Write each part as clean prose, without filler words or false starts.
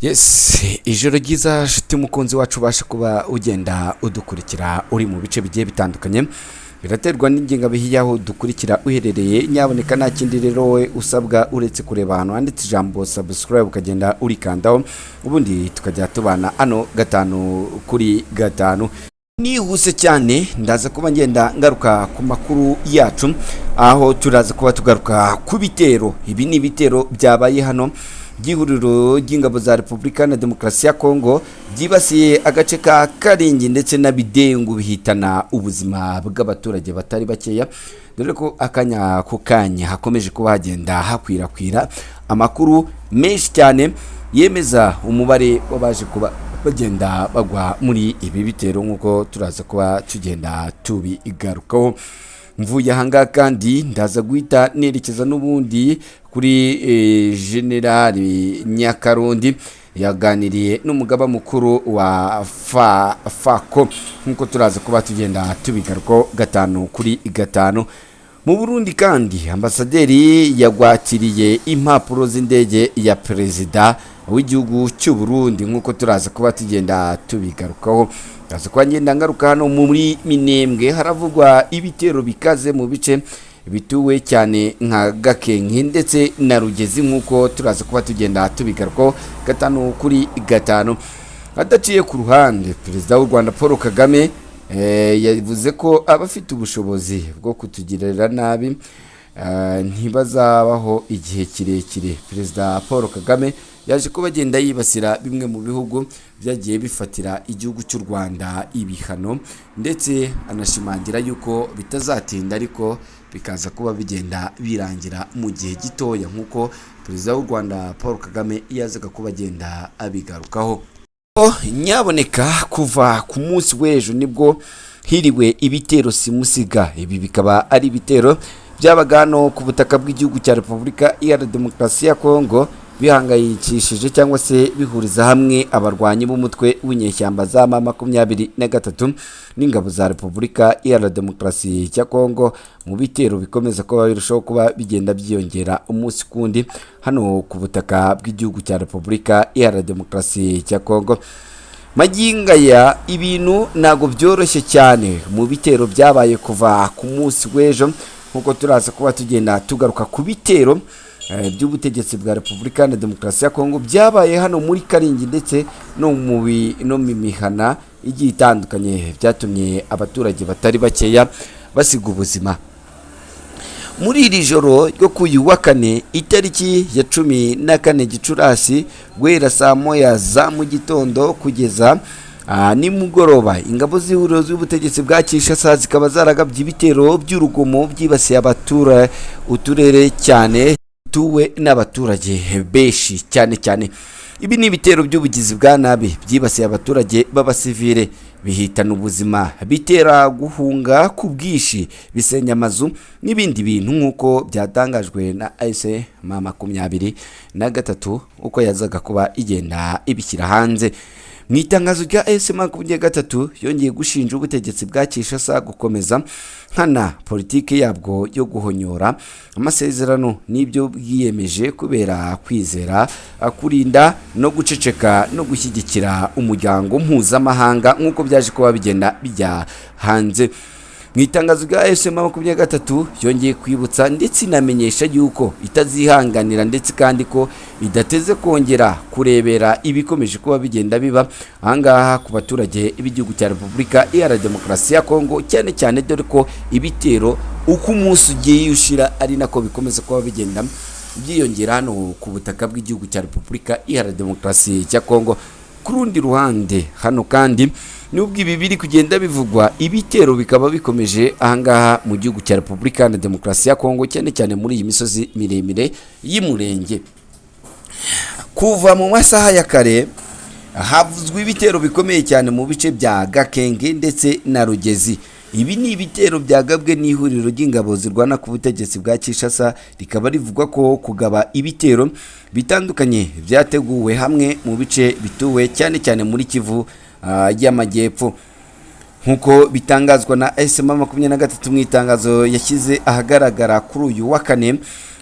Yes, ijoro ryiza nshuti mukunzi wacu, ubasha kuba ugenda udukurikira uri mu bice bigiye bitandukanye, biraterwa n'ingengabihe y'aho dukurikira uherereye. Nyaboneka, nta kindi rero wowe usabwa uretse kureba ahantu handitse ijambo "subscribe", ukagenda urikandaho, ubundi tukajya tubana hano gatanu kuri gatanu. Nihuse cyane, ndaza kuba ngenda ngaruka ku makuru yacu, aho turaza kuba tugaruka ku bitero. Ibi ni ibitero byabaye hano by'ihuriro ry'ingabo za Repubulika na Demokarasi ya Kongo, byibasiye agace ka Karingi ndetse na Bidengu, bihitana ubuzima bw'abaturage batari bakeya, dore ko akanya ku kanya hakomeje kuba hagenda hakwirakwira amakuru menshi cyane yemeza umubare w'abaje kuba bagenda bagwa muri ibi bitero, nk'uko turaza kuba tugenda tubigarukaho. Mvuye ahangaha kandi, ndaza guhita nerekeza n'ubundi kuri Generali Nyakarundi, yaganiriye n'umugaba mukuru wa FACO, nk'uko turaza kuba tugenda tubigarukaho gatanu kuri gatanu. Mu Burundi kandi, ambasaderi yagwatiriye impapuro z'indege ya perezida w'igihugu cy'u Burundi, nk'uko turaza kuba tugenda tubigarukaho. Ndaza kuba ngenda ngaruka hano muri Minembwe, haravugwa ibitero bikaze mu bice bituwe cyane nka Gakenke ndetse na Rugezi, nk'uko turaza kuba tugenda tubigarukaho gatanu kuri gatanu. Adaciye ku ruhande, Perezida w'u Rwanda Paul Kagame yavuze ko abafite ubushobozi bwo kutugirira nabi ntibazabaho igihe kirekire. Perezida Paul Kagame yaje kuba agenda yibasira bimwe mu bihugu byagiye bifatira igihugu cy'u Rwanda ibihano, ndetse anashimangira yuko bitazatinda ariko bikaza kuba bigenda birangira mu gihe gitoya, nk'uko Perezida w'u Rwanda Paul Kagame yazaga kuba agenda abigarukaho. Nyaboneka, kuva ku munsi w'ejo nibwo hiriwe ibitero simusiga. Ibi bikaba ari ibitero byabaga hano ku butaka bw'igihugu cya Repubulika Iharanira Demokarasi ya Kongo, bihangayikishije cyangwa se bihuriza hamwe abarwanyi b'umutwe w'inyeshyamba za M23 n'ingabo za Repubulika Iharanira Demokarasi ya Kongo, mu bitero bikomeza kuba birushaho kuba bigenda byiyongera umunsi kundi hano ku butaka bw'igihugu cya Repubulika Iharanira Demokarasi ya Kongo. Magingo aya ibintu ntabwo byoroshye cyane mu bitero byabaye kuva ku munsi w'ejo, nk'uko turaza kuba tugenda tugaruka ku bitero by'ubutegetsi bwa Repubulika na Demokarasi ya Kongo byabaye hano muri Karingi ndetse no mu mihana igiye itandukanye, byatumye abaturage batari bakeya basiga ubuzima. Muri iri joro ryo ku uyu wa kane, itariki ya 14 Gicurasi, guhera saa 1 za mu gitondo kugeza nimugoroba, ingabo z'ihuriro z'ubutegetsi bwa Kinshasa zikaba zaragabye ibitero by'urugomo byibasiye abatura uturere cyane tuwe n'abaturage benshi cyane cyane. Ibi ni ibitero by'ubugizi bwa nabi byibasiye abaturage b'abasivile, bihitana ubuzima, bitera guhunga ku bwinshi, bisenya amazu n'ibindi bintu, nk'uko byatangajwe na AFC M23 uko yazaga kuba igenda ibishyira hanze. Mu itangazo rya AFC 23, yongeye gushinja ubutegetsi bwa Kinshasa gukomeza nkana politiki yabwo yo guhonyora amasezerano n'ibyo bwiyemeje, kubera kwizera kurinda no guceceka no gushyigikira umuryango mpuzamahanga, nk'uko byaje kuba bigenda bijya hanze. Mu itangazo rya AFC 23, yongeye kwibutsa ndetse inamenyesha yuko itazihanganira, ndetse kandi ko idateze kongera kurebera ibikomeje kuba bigenda biba ahangaha ku baturage b'igihugu cya Repubulika Iharanira Demokarasi ya Kongo cyane cyane, dore ko ibitero uko umunsi ugiye ushira ari nako bikomeza kuba bigenda byiyongera hano ku butaka bw'igihugu cya Repubulika Iharanira Demokarasi ya Kongo. Ku rundi ruhande hano kandi, nubwo ibi biri kugenda bivugwa, ibitero bikaba bikomeje ahangaha mu gihugu cya Repubulika Iharanira Demokarasi ya Kongo, cyane cyane muri iyi misozi miremire y'Imurenge. Kuva mu masaha ya kare havuzwe ibitero bikomeye cyane mu bice bya Gakenge ndetse na Rugezi. Ibi ni ibitero byagabwe n'ihuriro ry'ingabo zirwana ku butegetsi bwa Kinshasa, rikaba rivugwa ko kugaba ibitero bitandukanye byateguwe hamwe mu bice bituwe cyane cyane muri Kivu y'Amajyepfo, nk'uko bitangazwa na SM23 mu itangazo yashyize ahagaragara kuri uyu wa kane,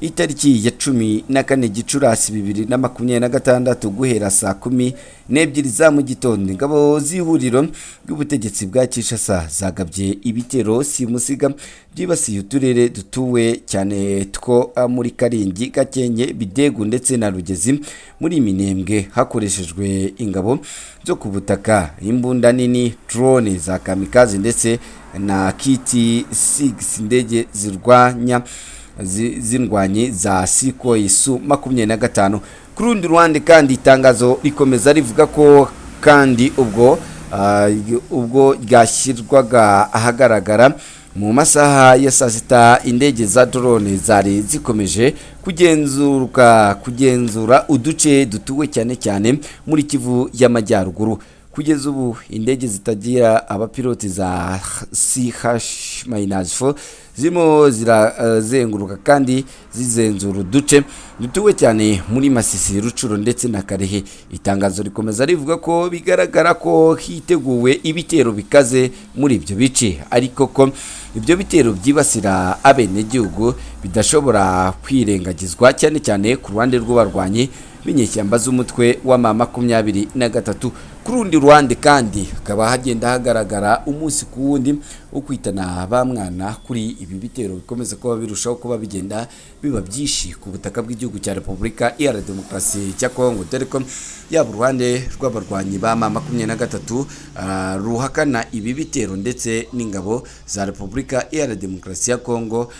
itariki ya 14 Gicurasi 2026 guhera saa 12 za mu gitondo, ingabo z'ihuriro ry'ubutegetsi bwa Kinshasa zagabye ibitero simusiga byibasiye uturere dutuwe cyane two muri Karingi, Gakenke, Bidegu ndetse na Rugezi muri Minembwe, hakoreshejwe ingabo zo ku butaka, imbunda nini, drone za kamikaze ndetse na kiti 6, indege zirwanya z'indwanyi za Sukhoi Su 25. Ku rundi ruhande kandi, itangazo rikomeza rivuga ko kandi ubwo ryashyirwaga ahagaragara mu masaha ya saa sita, indege za drone zari zikomeje kugenzura uduce dutuwe cyane cyane muri Kivu y'Amajyaruguru. Kugeza ubu indege zitagira abapiloti za CH-4 zirimo zirazenguruka kandi zizenzura uduce dutuwe cyane muri Masisi, Rucuro ndetse na Karehe. Itangazo rikomeza rivuga ko bigaragara ko hiteguwe ibitero bikaze muri ibyo bice, ariko ko ibyo bitero byibasira abenegihugu bidashobora kwirengagizwa, cyane cyane ku ruhande rw'abarwanyi b'inyeshyamba z'umutwe wa M23. Ku rundi ruhande kandi, hakaba hagenda hagaragara umunsi ku wundi wo kwitana ba mwana kuri ibi bitero bikomeza kuba birushaho kuba bigenda biba byinshi ku butaka bw'igihugu cya Repubulika Iharanira Demokarasi cya Kongo, dore ko yaba uruhande rw'abarwanyi ba M23 ruhakana ibi bitero, ndetse n'ingabo za Repubulika Iharanira Demokarasi ya Kongo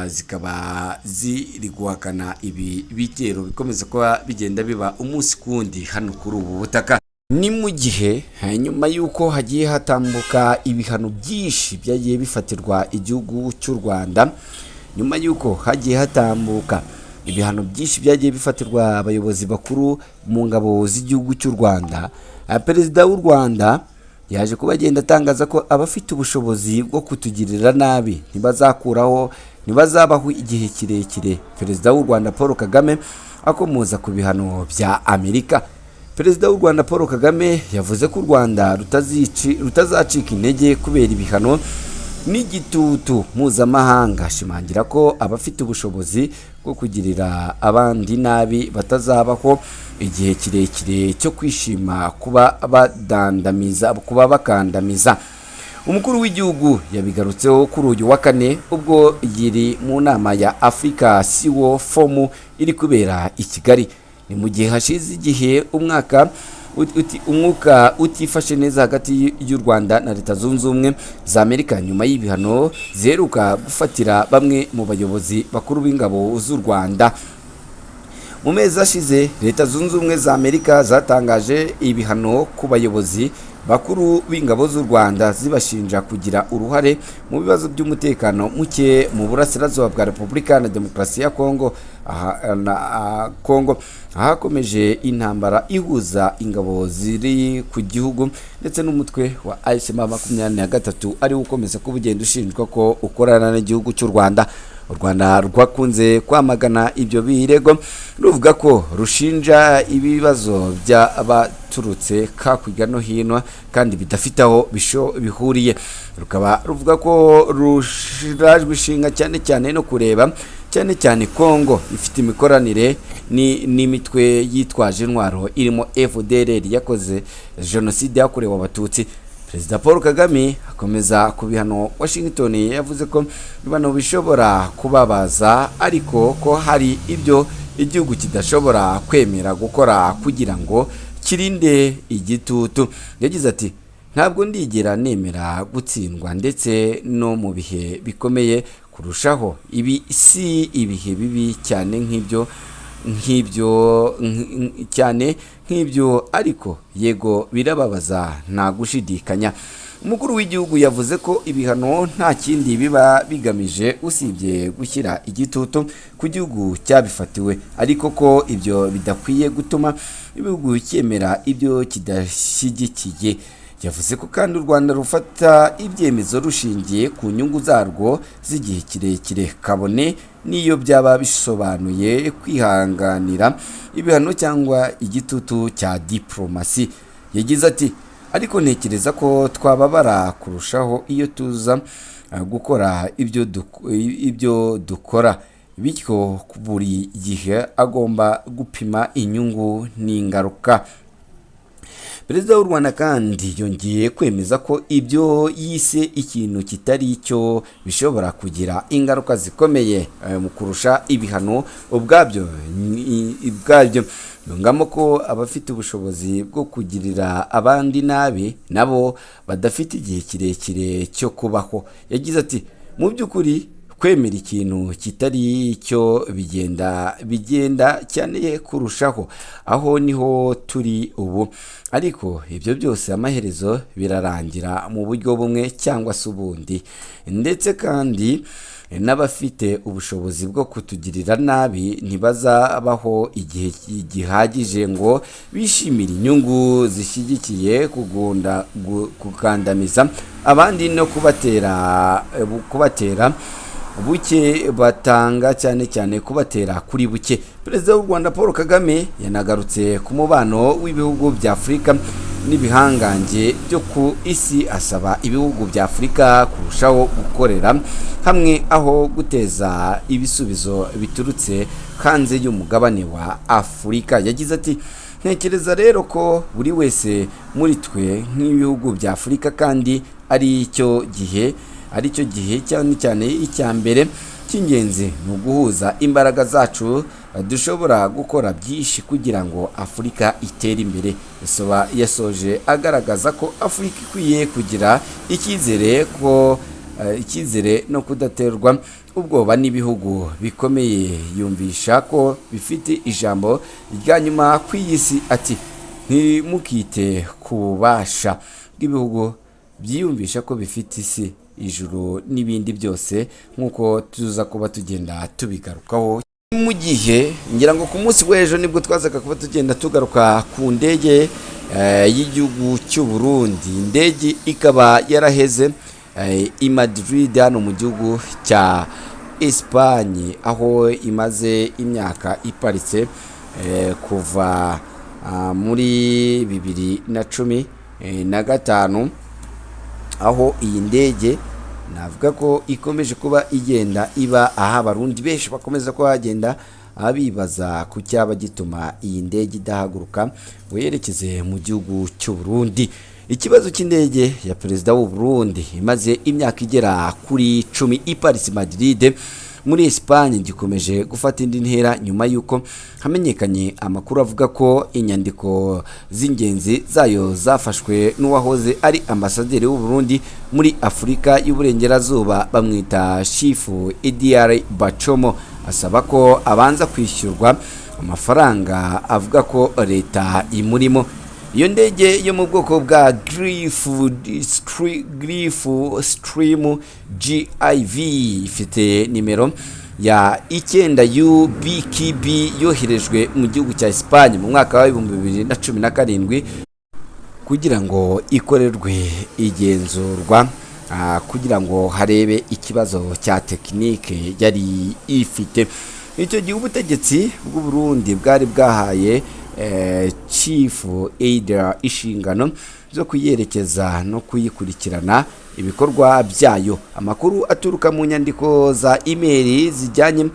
zikaba ziri guhakana ibi bitero bikomeza kuba bigenda biba umunsi ku wundi hano kuri ubu butaka. Ni mu gihe nyuma y'uko hagiye hatambuka ibihano byinshi byagiye bifatirwa igihugu cy'u Rwanda, nyuma y'uko hagiye hatambuka ibihano byinshi byagiye bifatirwa abayobozi bakuru mu ngabo z'igihugu cy'u Rwanda, Perezida w'u Rwanda yaje kuba agenda atangaza ko abafite ubushobozi bwo kutugirira nabi ntibazakuraho, ntibazabaho igihe kirekire. Perezida w'u Rwanda Paul Kagame akomoza ku bihano bya Amerika. Perezida w'u Rwanda Paul Kagame yavuze ko u Rwanda rutazacika intege kubera ibihano n'igitutu mpuzamahanga, ashimangira ko abafite ubushobozi bwo kugirira abandi nabi batazabaho igihe kirekire cyo kwishima kuba badandamiza, kuba bakandamiza. Umukuru w'igihugu yabigarutseho kuri uyu wa kane ubwo yiri mu nama ya Africa CEO Forum iri kubera i Kigali. Ni mu gihe hashize igihe umwaka umwuka utifashe neza hagati y'u Rwanda na Leta Zunze Ubumwe za Amerika, nyuma y'ibihano ziheruka gufatira bamwe mu bayobozi bakuru b'ingabo z'u Rwanda. Mu mezi ashize, Leta Zunze Ubumwe za Amerika zatangaje ibihano ku bayobozi bakuru b'ingabo z'u Rwanda, zibashinja kugira uruhare mu bibazo by'umutekano muke mu burasirazuba bwa Repubulika na Demokarasi ya Kongo, aha, na Kongo ahakomeje intambara ihuza ingabo ziri ku gihugu ndetse n'umutwe wa AFC M23, ariwo ukomeza kuba ugenda ushinjwa ko ukorana n'igihugu cy'u Rwanda. U Rwanda rwakunze kwamagana ibyo birego, ruvuga ko rushinja ibibazo by'abaturutse hakurya no hino kandi bidafite aho bihuriye, rukaba ruvuga ko rurajwe ishinga cyane cyane no kureba cyane cyane Kongo ifite imikoranire n'imitwe yitwaje intwaro irimo FDLR yakoze jenoside yakorewe Abatutsi. Perezida Paul Kagame akomeza ku bihano Washington yavuze ko ibihano bishobora kubabaza, ariko ko hari ibyo igihugu kidashobora kwemera gukora kugira ngo kirinde igitutu. Yagize ati: "Ntabwo ndigera nemera gutsindwa, ndetse no mu bihe bikomeye kurushaho. Ibi si ibihe bibi cyane nk'ibyo cyane nk'ibyo, ariko yego birababaza nta gushidikanya." Umukuru w'igihugu yavuze ko ibihano nta kindi biba bigamije usibye gushyira igitutu ku gihugu cyabifatiwe, ariko ko ibyo bidakwiye gutuma ibihugu cyemera ibyo kidashyigikiye. Yavuze ko kandi u Rwanda rufata ibyemezo rushingiye ku nyungu zarwo z'igihe kirekire, kabone n'iyo byaba bisobanuye kwihanganira ibihano cyangwa igitutu cya diplomasi. Yagize ati: "Ariko ntekereza ko twababara kurushaho iyo tuza gukora ibyo dukora." Bityo buri gihe agomba gupima inyungu n'ingaruka. Perezida w'u Rwanda kandi yongeye kwemeza ko ibyo yise ikintu kitari icyo bishobora kugira ingaruka zikomeye mu kurusha ibihano ubwabyo. Yungamo ko abafite ubushobozi bwo kugirira abandi nabi nabo badafite igihe kirekire cyo kubaho. Yagize ati: "Mu by'ukuri kwemera ikintu kitari cyo bigenda cyane kurushaho. Aho niho turi ubu, ariko ibyo byose amaherezo birarangira mu buryo bumwe cyangwa se ubundi. Ndetse kandi n'abafite ubushobozi bwo kutugirira nabi ntibazabaho igihe gihagije ngo bishimire inyungu zishyigikiye gukandamiza abandi no kubatera buke batanga, cyane cyane kubatera kuri buke." Perezida w'u Rwanda Paul Kagame yanagarutse ku mubano w'ibihugu bya Afurika n'ibihangange byo ku isi, asaba ibihugu bya Afurika kurushaho gukorera hamwe aho guteza ibisubizo biturutse hanze y'umugabane wa Afurika. Yagize ati: "Ntekereza rero ko buri wese muri twe nk'ibihugu bya Afurika, kandi ari cyo gihe cyane cyane, icya mbere cy'ingenzi ni uguhuza imbaraga zacu. Dushobora gukora byinshi kugira ngo Afurika itere imbere." Yasoje agaragaza ko Afurika ikwiye kugira icyizere, ko icyizere no kudaterwa ubwoba n'ibihugu bikomeye yumvisha ko bifite ijambo rya nyuma ku iyi si. Ati: "Ntimukite ku bubasha bw'ibihugu byiyumvisha ko bifite isi, ijuru n'ibindi byose," nk'uko tuza kuba tugenda tubigarukaho. Mu gihe ngira ngo ku munsi w'ejo nibwo twazaga kuba tugenda tugaruka ku ndege y'igihugu cy'u Burundi, indege ikaba yaraheze i Madrid hano mu gihugu cya Espagne, aho imaze imyaka iparitse kuva muri 2015, aho iyi ndege navuga ko ikomeje kuba igenda iba aho Abarundi benshi bakomeza kuba bagenda bibaza ku cyaba gituma iyi ndege idahaguruka ngo yerekeze mu gihugu cy'u Burundi. Ikibazo cy'indege ya perezida w'u Burundi imaze imyaka igera kuri 10 iparitse i Madrid muri Espagne gikomeje gufata indi ntera nyuma y'uko hamenyekanye amakuru avuga ko inyandiko z'ingenzi zayo zafashwe n'uwahoze ari ambasaderi w'u Burundi muri Afurika y'Uburengerazuba, bamwita Chief Idiar Bachomo, asaba ko abanza kwishyurwa amafaranga avuga ko leta imurimo. Iyo ndege yo mu bwoko bwa Gulfstream GIV ifite nimero ya 9 UBKB, yoherejwe mu gihugu cya Espagne mu mwaka wa 2017 kugira ngo ikorerwe igenzurwa, kugira ngo harebe ikibazo cya tekinike yari ifite. Icyo gihe ubutegetsi bw'u Burundi bwari bwahaye Chief Aider inshingano zo kuyerekeza no kuyikurikirana ibikorwa byayo. Amakuru aturuka mu nyandiko za imeri zijyanye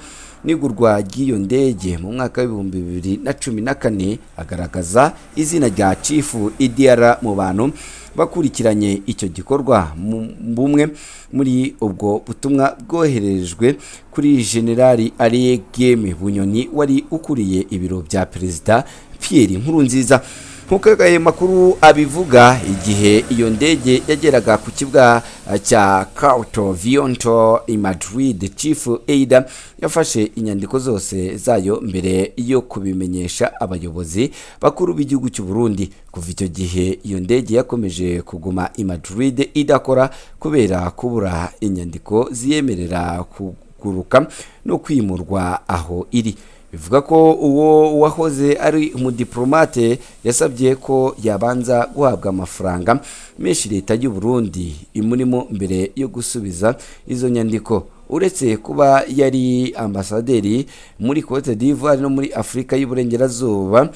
n'igurwa ry'iyo ndege mu mwaka wa 2014 agaragaza izina rya Chief Idiara mu bantu bakurikiranye icyo gikorwa. Bumwe muri ubwo butumwa bwoherejwe kuri Generali Alain Bunyoni wari ukuriye ibiro bya Perezida Pierre Nkurunziza. Nk'uko ayo makuru abivuga, igihe iyo ndege yageraga ku kibuga cya Puerto Viejo i Madrid, Chief Aida yafashe inyandiko zose zayo mbere yo kubimenyesha abayobozi bakuru b'igihugu cy'u Burundi. Kuva icyo gihe iyo ndege yakomeje kuguma i Madrid idakora kubera kubura inyandiko ziyemerera kuguruka no kwimurwa aho iri. Bivuga ko uwo wahoze ari umudiplomate yasabye ko yabanza guhabwa amafaranga menshi leta y'u Burundi imurimo mbere yo gusubiza izo nyandiko. Uretse kuba yari ambasaderi muri Cote d'Ivoire no muri Afurika y'Uburengerazuba.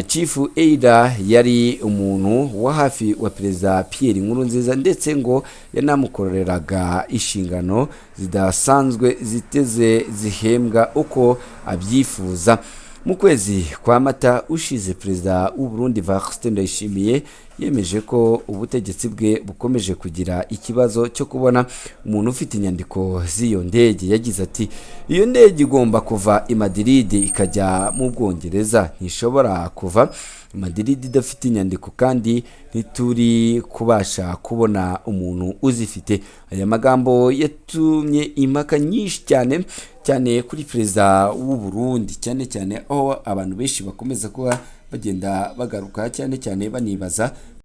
Chief Eida yari umuntu wa hafi wa Perezida Pierre Nkurunziza, ndetse ngo yanamukoreraga inshingano zidasanzwe ziteze zihembwa uko abyifuza. Mu kwezi kwa Mata ushize, Perezida w'u Burundi Evariste Ndayishimiye yemeje ko ubutegetsi bwe bukomeje kugira ikibazo cyo kubona umuntu ufite inyandiko z'iyo ndege. Yagize ati: "Iyo ndege igomba kuva i Madrid ikajya mu Bwongereza, ntishobora kuva i Madrid idafite inyandiko, kandi ntituri kubasha kubona umuntu uzifite." Aya magambo yatumye impaka nyinshi cyane cyane kuri Perezida w'u Burundi, cyane cyane aho abantu benshi bakomeza kuba bagenda bagaruka cyane cyane banibaza.